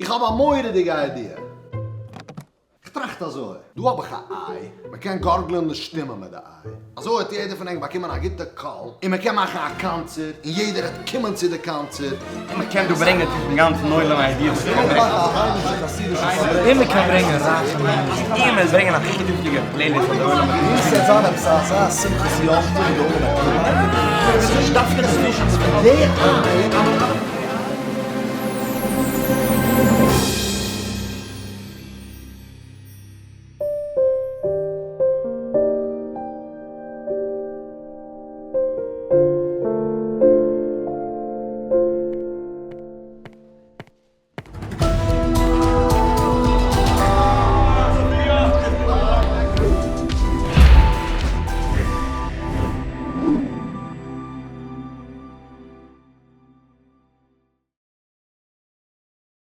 איך האב א מורא'דיגע idea. כ'טראכט אזוי, דא האב איך א איי, מ'קען גארגלען די שטימע מיט די איי, אזוי האט יעדער פון ענק באקומען א גוטע קול, און מ'קען מאכן א קאנצערט, און יעדער העט קומען צו די קאנצערט. און מ'קען דא ברענגען צו דעם גאנצן עולם ideas. און מ'קען ברענגען רייכע מענטשן. און מ'וועט ברענגען א חידוש'דיגע playlist פאר די עולם. און ס'וועט זיין עפעס אזא שמחת יום טוב און די עולם וועט קומען. די איי.